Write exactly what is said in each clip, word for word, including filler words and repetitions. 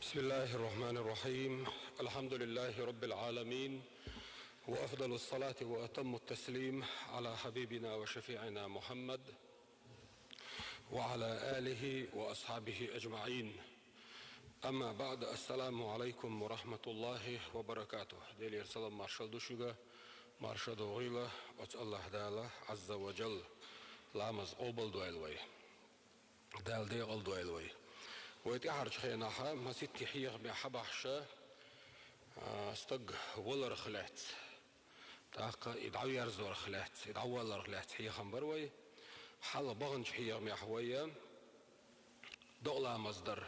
بسم الله الرحمن الرحيم. الحمد لله رب العالمين، وأفضل الصلاة وأتم التسليم على حبيبنا وشفيعنا محمد وعلى آله وأصحابه أجمعين. أما بعد، السلام عليكم ورحمة الله وبركاته. Делера салам-маршал ду шуьга, марша догӀийла оцу АллахӀ Дала, Ӏазза ва Джалла, ламаз къобалдойла вай. Дала декъалдойла вай. Вай тӀаьхьарчу хенахьа маситте хьехамехь хьабахьаш, а, стаг валарх лаьцна, тӀаккха и дӀаверзорх лаьцна, и дӀавалларх лаьцна хьехам бара вай. Хьалха баханчу хьехамехь вай докъа ламаз дар,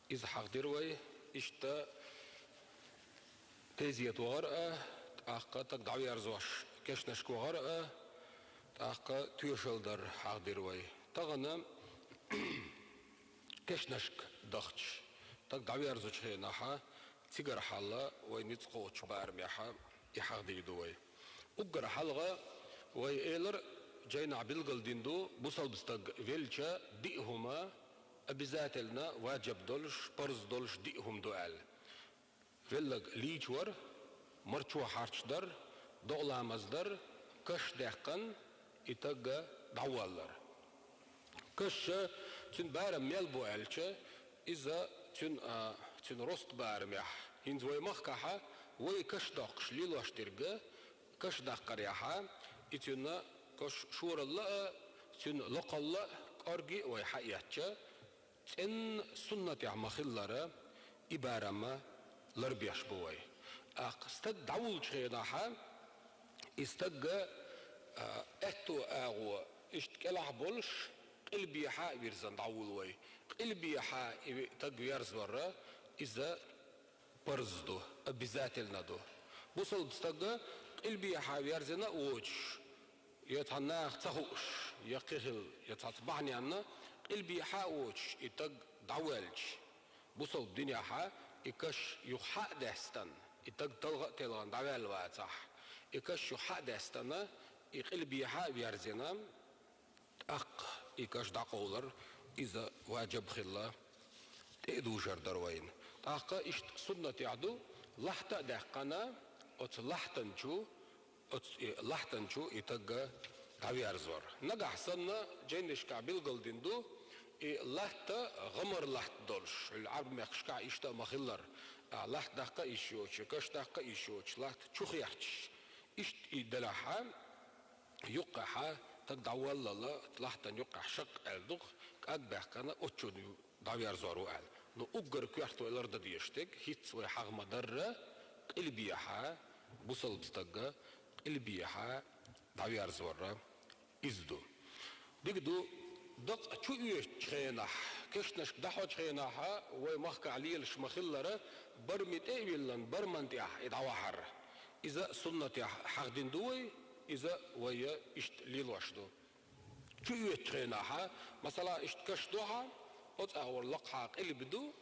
иза хьахдира вай. Иштта тезета вахар а, тӀаккха стаг дӀаверзош кешнашка вахар а, тӀаккха тоьшалла дар хьахдира вай. Тахана кешнашка дахча, стаг дӀаверзучу хенахьа, цигара хьалха вай ницкъ кхочучу барамехьа и хьахдийр ду вай. Уггар хьалха вай элира, жайнахь билгалдина ду, бусалба стаг велча диъ хӀума обязательно важиб долуш, парз долуш диъ хӀума ду аьлла. Велларг лийча вар, марчо хьарча дар, докъа ламаз дар, каш даьккхина, и стаг дӀаваллар. Каш, цуьнан барам мел бу аьлча, иза цуьнан, а, цуьнан рост барамехь. ХӀинца вай махкахьа вай каш доккхуш лелош дерг, каш даккхарехьа, и цуьнан каш шоралла а, цуьнан лакхалла а, кӀорги а вай хьаэцча, цӀенна суннатехь ма-хиллара, и барам ларбеш бу вай. ТӀаккха стаг дӀавуллучу хенахьа, и стаг, а, аьтту агӀо иштта кӀелахь болуш, къилбехьа а вирзина дӀавуллу вай. Къилбехьа и стаг верзор, иза парз ду, обязательно ду. Бусалба стаг къилбехьа верзина а воцуш, я цхьа наха ца хууш, я кхин хилла, я цхьацца бахьаненна, къилбехьа а воцуш, и стаг дӀаваьлча, бусалба динехьа и каш юха хьа а даьстина, и стаг талха а телхина дӀаваьлла вацахь, и каш юха хьа а даьстина, и къилбехьа а верзина, тӀаккха и каш дӀакъовлар, иза важиб хилла, тӀе а дужур дара вайна. ТӀаккха иштта суннатехь ду, лахьта а даьккхина, оцу лахьтан чу, оцу и лахьтан чу и стаг дӀаверзор. Нагахь санна, жайнашкахь билгалдина ду, и латта гӀамар латта долуш, хӀуьлла Ӏарбойн мехкашкахь иштта а ма-хиллара, а, латта даккха а йиш йоцуш, каш даккха а йиш йоцуш, латта чу херчаш. Иштта и делахьа, юккъехьа, стаг дӀаваллал, лахьтан юккъехь шакъ аьлла ду-кх, кӀаг баьккхина, оцу чу дӀаверзор ву аьлла. Ну, уггар коьрта вай лардан дезаш дерг, хӀинцца вай хьагӀ ма-дарра, къилбехьа, бусалба стаг къилбехьа дӀаверзор иза ду. Дика ду, дакъа чу оьцучу хенахь, кешнашка дӀахьочу хенахьа, вай махкахь лелаш ма-хиллара, барам тӀе а виллина, барамна тӀехь и дӀавахьар. Иза суннатехь хьахдина ду вай, иза вай иштта лелош ду. Чу оьцучу хенахьа, масала, иштта каш ду хьа, оцу агӀор лакхахьа къилба ду,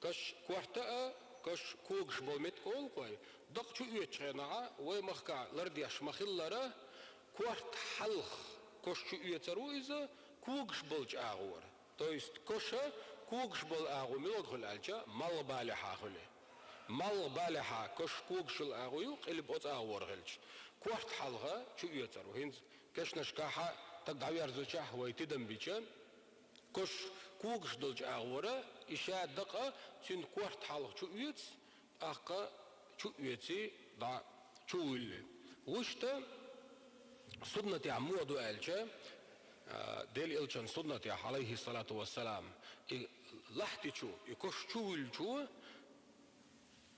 каш корта а, каш когаш болу меттиг олу-кх вай. Дакъа чу оьцучу хенахьа, вай махкахь лардеш ма-хиллара, корта хьалха каш чу оьцур ву иза, когаш болчу агӀора. То есть каша когаш болу агӀо муьлхарг хуьлу аьлча, малхбалехьа хуьлу. Малхбалехьа каш когаш йолу агӀо ю, къилба оцу агӀора хилча. Корта хьалха чу оьцур ву. ХӀинца кешнашкахьа стаг дӀаверзучехь вай тидам бича, каш когаш долчу агӀора, и ша дакъа цуьнан корта хьалха чу оьцу, тӀаккха чу оьций, дӀа чу вуьллий. Вуьшта суннатехь муха ду аьлча, а, Делан элчан суннатехь, Ӏалайхиссалату вассалам, и лахьти чу, и каш чу вуьллучо,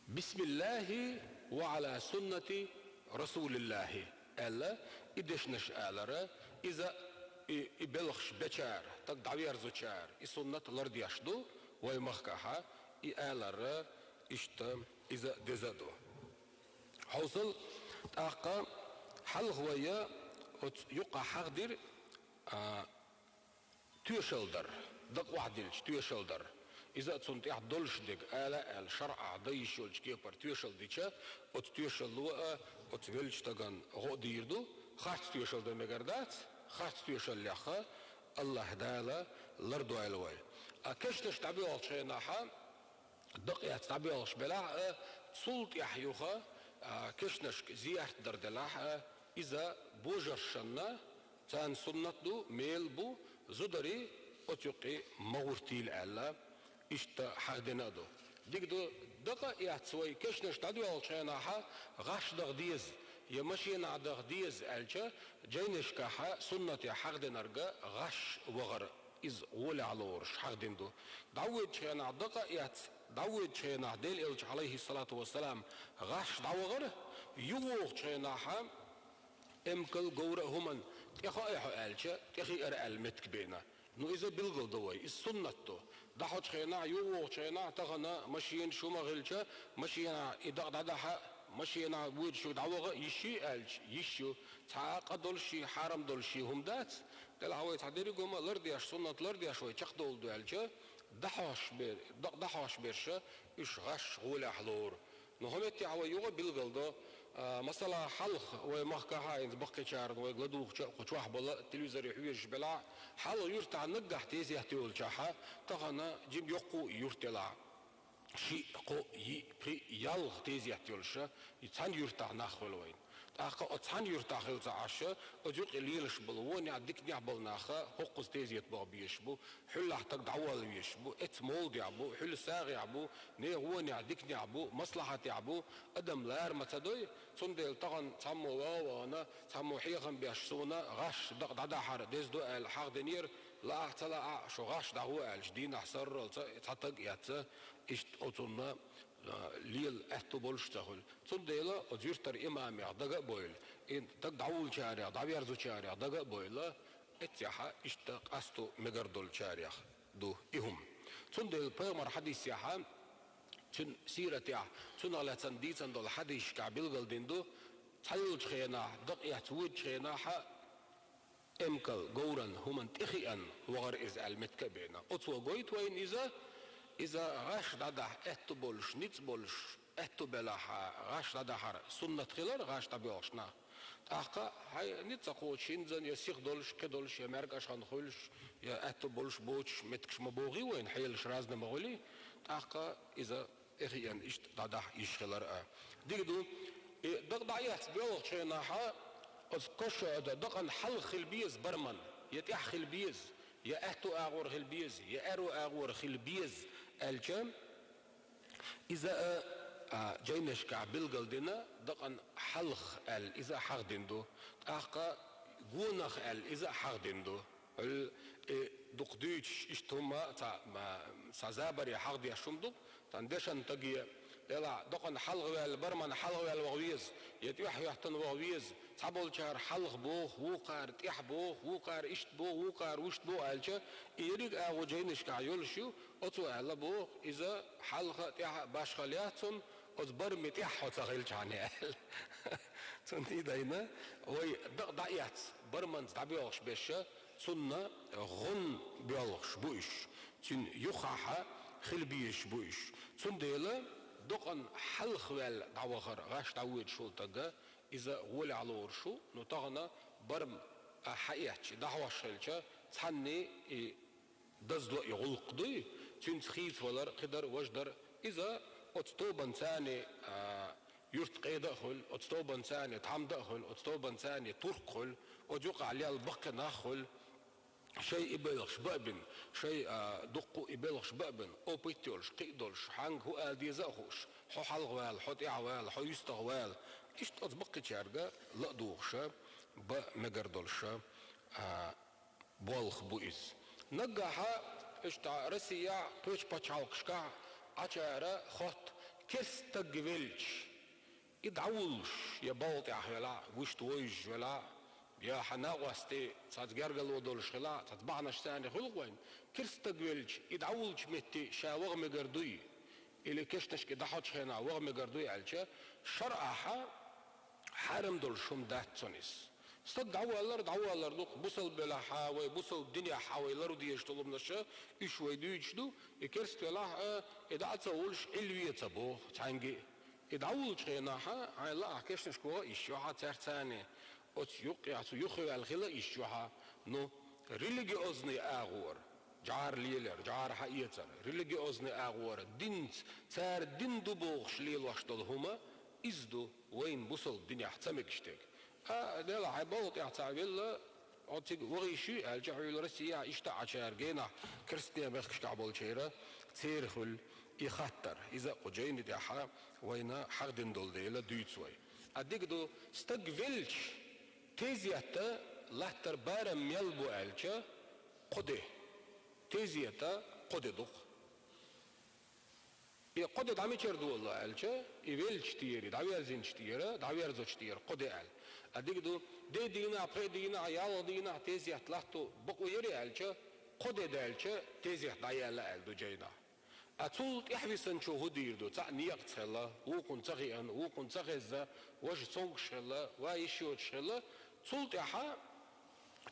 «Бисмиллахи ва Ӏала суннати Расулиллахи», аьлла, и дешнаш алара, иза и, и белхаш бечара, стаг дӀаверзучара, и суннат лардеш ду вай махкахьа, и алара, иштта иза деза а ду. Хьовсал, тӀаккха хьалха вай оцу юккъахь хьахдира, а, тоьшалла дар, дакъа охьадиллича тоьшалла дар. Иза а цунна тӀехь долуш дерг ала а аьлла, шарӀахь дан йиш йолчу кепара тоьшалла дича, оцу тоьшалло а, оцу веллачу стагана гӀо а дийр ду, харц тоьшалла дан мегар дац, харц тоьшаллехь а АллахӀ Дала лардойла вай. А кешнаш дӀабоьлхучу хенахьа, дакъа эцна дӀабоьлхуш белахь а, цул тӀаьхьа юха, а, кешнашка зиярт дар делахь а, иза божаршна, царна суннат ду, мел бу, зударий оцу юкъе ма гӀортийла аьлла, иштта хьахдина а ду. Дика ду, дакъа а эцна вай кешнаш дӀадоьлхучу хенахь гӀаш даха деза, я машенахь даха деза аьлча, жайнашкахь суннате хьахдинарг гӀаш вахар. Иза гӀолехь лоруш хьахдина ду. ДӀавоьдучу хенахь дакъа а эцна, дӀавоьдучу хенахь Делан Элча, Ӏалайхиссалату вассалам, гӀаш дӀавахара, юхавогӀучу хенахь эмкал, говра а хӀуманна тӀехаа хьо аьлча, тӀехиара аьлла меттиг беана. Ну, иза билгал до вай, иза суннат ду. ДӀахьочу хенахь, юхавогӀучу хенахь, тахана машенаш хӀума хилча, машенахь и дакъа дӀадахьа, машенахь воьдуш дӀаваха йиш ю аьлча, йиш ю. Цхьа а къа долуш, хьарам долуш хӀума дац. Делахь вай цхьа дерриг хӀума лардеш, суннат лардеш вай чекхдовла ду аьлча, дӀахьош бер-, дакъа дӀахьош берш, уьш гӀаш гӀолехь лору. Ну, хӀокху меттехь вай юха а билгал до, а, масала, хьалха вай махкахь а, хӀинца баккхийчарна вайга ладугӀучу а кху чохь болу телевизоре хьоьжуш белахь, хьалха юьртахь наггахь тезет йолчохь, тахана жима йоккха а юрт елахь. Шиъ, кхоъ, йиъ, пхиъ, ялх тезет йолуш, и цхьана юьртахь нах хуьлу вайна. ТӀаккха оцу цхьана юьртахь хила ца Ӏаш, оцу юкъе лелаш болу вонехь, диканехь болу нах хӀокхуза тезет баха безаш бу, хьуьллахь стаг дӀаволла везаш бу, эцу молладехь бу, хьуьлла сагӀехь бу, нехан вонехь, диканехь бу, маслахьатехь бу, адам лара ма ца дой, цундела тахана цхьаммо ваха а вахана, цхьаммо хьехам беш суна гӀаш дакъа дӀадахьар деза ду аьлла хьахдинера, лаахь а ца лаахь а, шу гӀаш дӀагӀо аьлча, дийнахь сарралц цхьа стаг эцна, иштта оцунна, а, лела аьтту болуш ца хуьлу. Цундела оцу юьртара имамех дага а бойла, и стаг дӀавуллучарех, дӀаверзучарех дага а бойла, эццехь иштта къасто мегар долчарех ду и хӀума. Цундела пайхамар хьадисехь, цуьнан сиратехь, цунах лаьцна дийцина долу хьадисашкахь билгалдина ду, цхьайолчу хенахь, дакъа эцна воьдучу хенахь, эмкал, говран хӀуманна тӀехиъна вахара иза аьлла меттиг а беана. Оцо гойту вайна иза, иза гӀаш дӀадахьа аьтту болуш, ницкъ болуш, аьтту белахь гӀаш дӀадахьар суннат хилар, гӀаш дӀабоьлхуш нах. ТӀаккха хьайн ницкъ ца кхочуш, хӀинца я сиха долуш, кхин долуш, я маьркӀаж хан хуьлуш, я аьтту болуш боцуш меттигаш ма богӀий вайна, хьелаш разный ма хуьлий. ТӀаккха иза тӀехиъна иштта дӀадахьа йиш хилар а. Дика ду, и дакъа дӀаэцна боьлхучу хенахь, оцу коша, дан дакъана хьалха хила беза барман, я тӀехь хила беза, я аьтту агӀор хила беза, я аьрру агӀор хила беза аьлча, иза а, а, жайнашкахь билгалдина, дакъана хьалха аьлла, иза а хьахдина ду, тӀаккха гонах аьлла, иза а хьахдина ду. Хьуьлла, э, дукха дуьйцуш, иштта хӀума цхьа, ма, цхьа забаре хьахдеш хӀума ду, цхьана дешан стаге, делахь, дакъана хьалха ваьлла, бармана хьалха ваьлла ваха веза, я тӀехь хӀоьттина ваха веза, цхьаболчара хьалха боху, вукхара тӀехь боху, вукхара иштта боху, вукхара вуьшта боху аьлча, и ерриг а агӀо жайнашкахь йолуш ю, оцо аьлла боху, иза хьалха а, тӀехь а башхалла яц цунна, оцу барме тӀехь хьо ца хилчахьана аьлла. Цунна и дайна, вай дакъа дӀаэцна, барманца дӀабоьлхуш берш, цунна гӀун боьлхуш бу уьш, цуьнан юххехь хила безаш бу уьш. Цундела дакъана хьалха ваьлла дӀавахар, гӀаш дӀавоьдуш волу стаг, иза гӀолехь лоруш ву, ну, тахана барма а хьаэцча, дӀахьош хилча, цхьанний и дазло и гӀуллакх дуй, цуьнца хийцавалар, кхидар, важдар, иза оцу тобанца, а, юьрт къеда а хуьлу, оцу тобанца тхьамда а хуьлу, оцу тобанца турк хуьлу, оцу юкъахь лелла баккхий нах хуьлу, шай и белхаш бан а бина, шай, а, дуккха и белхаш бан а бина, опыт йолуш, кхиъ долуш, хьанга хӀун ала деза а хууш, хьо хьалха вала, хьо тӀехь вала, хьо юьстах вала, иштта оцу баккхийчаьрга ла а дугӀуш, бан мегар долуш, а, болх бу иза. Наггахь, иштта Россехь, кхечу пачхьалкхашкахь Ӏачара хотту керста стаг велча, и дӀавуллуш, я балха тӀехь велахь, вуьшта вовзаш велахь, я хьан накъостий цхьаца гергарло долуш хилахь, цхьаца бахьанаш царна хуьлу вайн, керста стаг велча, и дӀавуллучу метте ша ваха мегар дуй? Или кешнашка дӀахьочу хенахь ваха мегар дуй аьлча, шарӀахь хьарам долуш хӀума дац цунна иза. Стаг дӀаваллар, дӀаваллар ду-кх, бусалба велахь а, вай бусалба динехь а вай лару дезаш долу хӀуманаш, уьш вай дуьйцуш ду, и керста велахь а, и дӀа а ца вуллуш, Ӏилла ве ца боху цхьаьнга а. И дӀавуллучу хенахь, хьайн лаахь кешнашка ваха а йиш ю хьан цаьрца цхьаьна, оцу юккъехь цу юхаваьлла хила а йиш ю хьан, ну, религиозный агӀора. жӀар лелар, жӀар хьаэцар, религиозный агӀора, динца, цара дин ду бохуш лелош долу хӀума, иза ду вайн бусалба динехь ца мегаш дерг. А, делахь, хьайн балха тӀехь цхьаъ велла, хьо цига вахийша аьлча, хьуьлла Россехь иштта Ӏачара генахь керстанийн мехкашкахь болчеран церан хуьлу и хаттар. Иза а кху жайна тӀехь вайна хьахдина долу дела дуьйцу вай. А дика ду, стаг велча, тезета латтар барам мел бу аьлча, кхо де. Тезета кхо де ду-кх. И кхо де дӀа мичара долу аьлча, и велча тӀера, и дӀаверзинчу тӀера, дӀаверзочу тӀера кхо де аьлла. А дика ду, де дийнахь, пхеа дийнахь, ялх дийнахь тезет латто бакъо яра аьлча, кхо де даьлча, тезет дӀаяьлла аьлла ду жайнахь. А цул тӀаьхьа висанчо хӀун дийр ду? Цхьаъ некъаца хилла, вукхунна ца хиъна, вукхунна ца хезна, важа цомгуш хилла, ва йиш йоцуш хилла, цул тӀаьхьа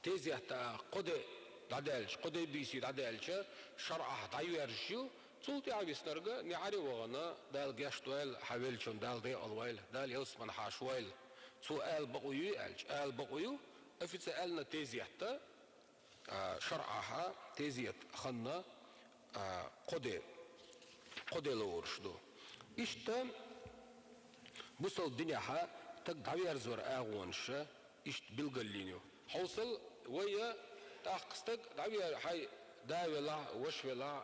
тезета кхо де дӀадаьлча, кхо де бийсий дӀадаьлча, шарӀахь дӀайоьрзуш ю, цул тӀаьхьа виснарг неӀаре вахана, Дала гечдойла, хьан веллачун Дала декъалвойла, Дала ялсамани хьаша войла. Цо ала бакъо ю аьлча, ала бакъо ю, официально тезета, а, шарӀахь тезет ханна, а, кхо де, кхо де лоруш ду. Иштта бусалба динехь стаг дӀаверзоран агӀонаш иштта билгалйина ю. Хьовсал, вай, тӀаккха стаг дӀавер-, хьайн да велахь, ваша велахь,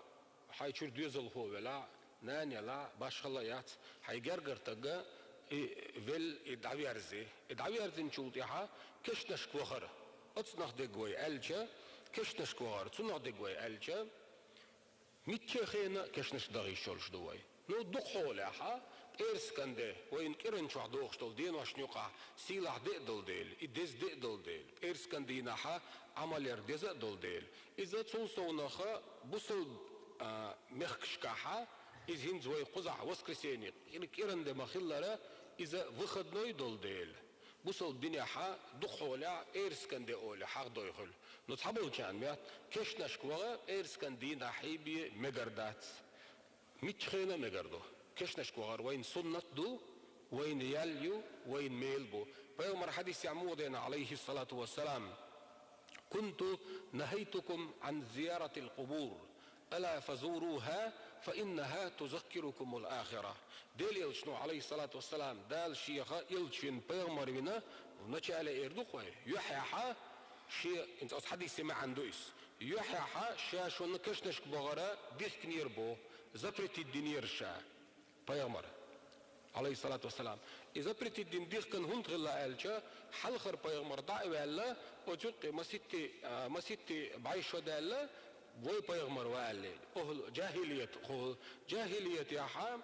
хьайн чуьра доьзалхо велахь, нана елахь, башхалла яц, хьайн гергара стаг и велла, и дӀаверзи. И дӀаверзинчул тӀаьхьа кешнашка вахар. Оцунах дерг вай аьлча, кешнашка вахар, цунах дерг вай аьлча, мичча а хенахь кешнашка даха йиш йолуш ду вай. Ну, дукхахьолехь, пӀераскан де, вайна кӀиран чохь дохуш долу деношна юкъахь сийлахь де а долу дела, и деза де а долу дела, пӀераскан дийнахь Ӏамал яр деза а долу дела, иза цул совнаха бусалба, а, мехкашкахь, иза хӀинца вай кхузахь воскресенье кӀир-, кӀиран де ма-хиллара, иза выходной долу дела. Бусалба динехь дукхахьолехь пӀераскан де олий хьахдой хуьлу. Ну, цхьаболчарна моьтту, кешнашка ваха пӀераскан дийнахь хьийбе мегар дац. Мичча хенахь а мегар ду. Кешнашка вахар вайна суннат ду, вайна ял ю, вайна мел бу. Пайхамар хьадисехь муха деана, Ӏалайхиссалату вассалам: «Кунту нахайтукум ан зияратил кубур, ала фазуруха, фа иннаха тузаккирукумул ахира». Делан элчано, Ӏалайхиссалату вассалам, Дала шех элча вина, пайхамар вина, вначале эр ду-кх вай, юьххьехь, шен, хӀинца оцу хьадисан маьӀна ду иза, юьххьехь ша шуна кешнашка бахар дихкинера боху, запретить динера ша. Пайхамар, Ӏалайхиссалату вассалам. И запретить дина дихкина хӀунда хилла аьлча, хьалхара пайхамар дӀа а ваьлла, оцу юккъе маситти, а, маситти бӀе шо даьлла, вай пайхамар валале. Охьа жахӀилият, хӀу-, жахӀилиятехь,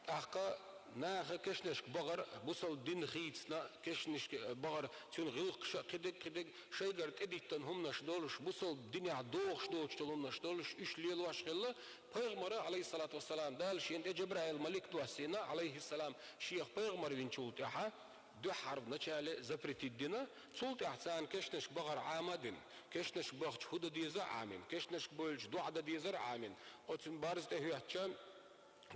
тӀаккха наха кешнашка бахар, бусалба дин хийцина, кешнашка бахар, цуьнан гӀиллакхаш а кхидерг, кхидерг, шайгара тӀедиттина хӀуманаш долуш, бусалба динехь догӀуш доцуш долу хӀуманаш долуш, уьш лелош хилла, пайхамара, Ӏалайхиссалату вассалам, Дала шена тӀе Жабраил малик доссийна, Ӏалайхиссалам, шех пайхамар винчул тӀаьхьа, дуьххьара вначале запретить дина, цул тӀаьхьа царна кешнашка бахар Ӏама а дина, кешнашка бахча хӀу дан деза а Ӏамина, кешнашка бевлча доӀа дан дезар а Ӏамина, оцу барза тӀе хӀоьттича,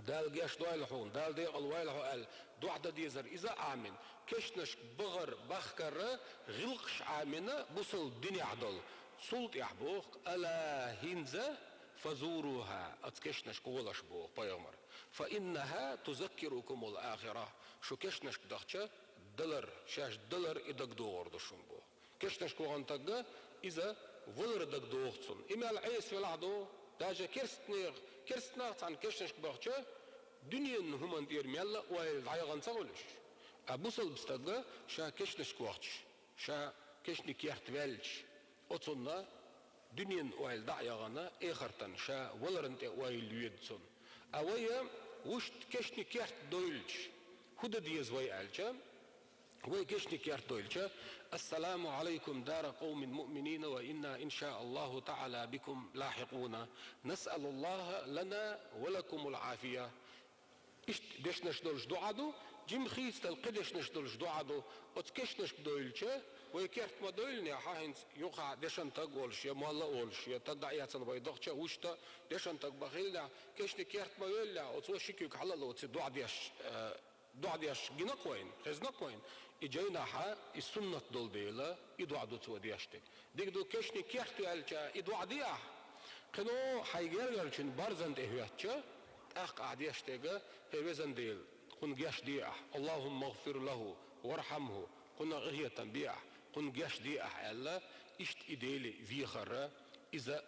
Дала гечдойла хьуна, Дала декъалвойла хьо аьлла, доӀа дан дезар иза а Ӏамина, кешнашка бахар бахкара гӀиллакхаш Ӏамина бусалба динехь долу. Цул тӀаьхьа боху: «Ала хӀинца фазуруха», оцу кешнашка гӀолаш боху пайхамар. «Фа иннаха тузаккирукумул ахира». Шу кешнашка дахча, далар, шаьш далар и дагадогӀур ду шуна боху. Кешнашка вахана стаг, иза валар дагадогӀу цунна. И мел Ӏеса велахь а ду, даже керстанех, керстанах цхьаьна кешнашка бахча, дуьненан хӀуманна тӀера мелла а ойла дӀаяхана ца хуьлуш. А бусалба стаг ша кешнашка вахча, ша кешнийн керта ваьлча, оцунна дуьненан ойла дӀа а яхана, эхартан ша валарна тӀе ойла йоьду цунна. А вай вуьшта кешнийн керта дойлча, хӀу дан деза вай аьлча, вай кешнийн керта дойлча: «Ассаламу Ӏалайкум дара къовмин муъминина ва инна, иншааллаху таӀала, бикум лахьикъуна. Насъалуллаха лана ва лакумул Ӏафия». Иштта дешнаш долуш доӀа ду, жимма хийцадала кхин дешнаш долуш доӀа ду. Оцу кешнашка дойлча, вай керта ма дойланехь, хӀинца юха дешан стаг волуш, я молла а волуш, я стаг дӀаэцна вай дахча, вуьшта дешан стаг ма хиланехь, кешнийн керта ма веллехь, оцо ши куьг хьала а лоций доӀа деш, э, доӀа деш гина-кх вайна, хезна-кх вайна. И жайнахь и суннат долу дела, и доӀа ду цо деш дерг. Дика ду, кешнийн керта ваьлча, и доӀа де ахь. КхидӀа хьай гергарчун барзан тӀе хӀоьттича, тӀаккха ахь деш дерг: «ХӀей везан Дела, кхунна геч де ахь, Аллахумма гӀфир лаху вархьамху, кхунна къинхетам бе ахь, кхунна геч де ахь», — аьлла, иштта и Деле вехар, иза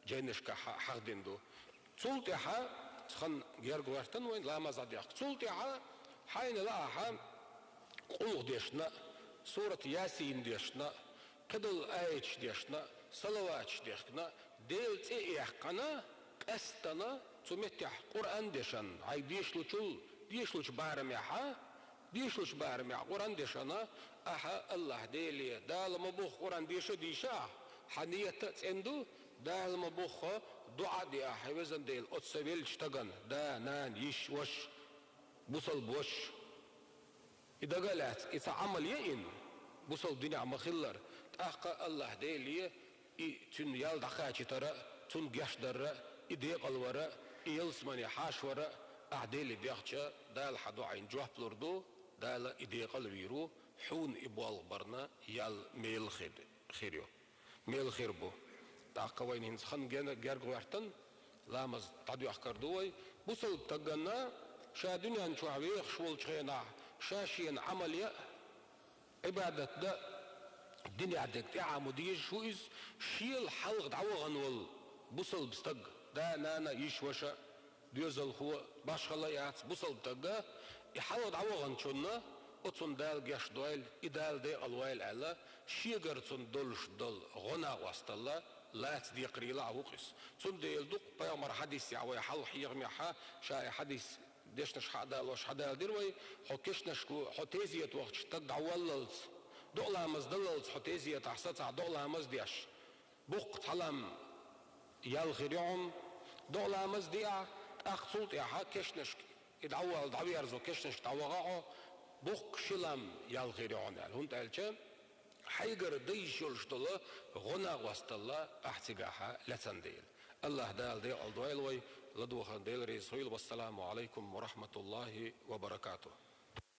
жайнашкахь хьахдина ду. Цул тӀаьхьа цхьана герга гӀоьртина вайна ламаз дӀадехка. Цул тӀаьхьа хьайна лаахь къулхӀу дешна, сурат Ясин дешна, кхидолу аяташ дешна, салаваташ дехкина, Делан цӀе а яьккхина, къаьстина цу меттехь Къуръан дешан, хьайга дешалучул, дешалучу барамехь, дешалучу барамехь Къуръан дешана, ахьа Аллахь Деле: «Дала ма бохху Къуръан деша а дийша ахь, хьан ният а цӀена ду, Дала ма бохху, дуӀа а де ахь, хӀей везан Дела, оцу сан веллачу стагана, да, нана, йиша, ваша, бусалба ваша». И дага а лаьцна, и цхьа Ӏамал яйина, бусалба динехь ма-хиллара, тӀаккха Аллахь Деле и цуьнан ял дӀакхачийтар а, цунна гечдар а, и декъалвар а, и ялсамане хьаша вар а ахь Деле дехча, Дала хьан дуӀайна жоп лур ду, Дала и декъалвийр ву, хьуна и болх барна ял мел хир, хир ю. Мел хир бу. ТӀаккха вайна хӀинца хан ген-, герга гӀоьртина, ламаз дӀадоьхкар ду вай. Бусалба стагана ша дуьнен чохь вехаш волчу хенахь, ша шена Ӏамал ян а, Ӏибадат дан а, динехь дерг тӀаьхьа ма дезаш ву иза, шел хьалха дӀавахана волу бусалба стаг, да, нана, йиша, ваша, доьзалхо, башхалла яц, бусалба стаг, и хьалха дӀаваханчунна, оцунна Дала гечдойла, и Дала декъалвойла аьлла, шегара цунна долуш долу гӀо-накъосталла лаца декхарийлахь а ву-кх иза. Цундела ду-кх пайхамар хьадисехь, вай хьалха хьехамехь ша и хьадис дешнаш хьа а далош хьадала дира вай: хьо кешнашка, хьо тезета вахча стаг дӀаваллалц, доӀа-ламаз даллалц хьо тезетахь сацахь доӀа-ламаз деш, боккха цхьа лам ял хир ю хьуна, доӀа-ламаз диахь, тӀаккха цул тӀаьхьа кешнашка и дӀавалла, дӀаверзо кешнашка дӀаваха хьо, боккха ши лам ял хир ю хьуна аьлла. ХӀунда аьлча хьайгара дан йиш йолуш долу гӀо-накъосталла ахь цигахь лецна дела. Аллахь Дала декъалдойла вай, ладогӀарна Дела реза хуьйла. Вассаламу Ӏалайкум ва рахьматуллахӀи ва баракатухӀ.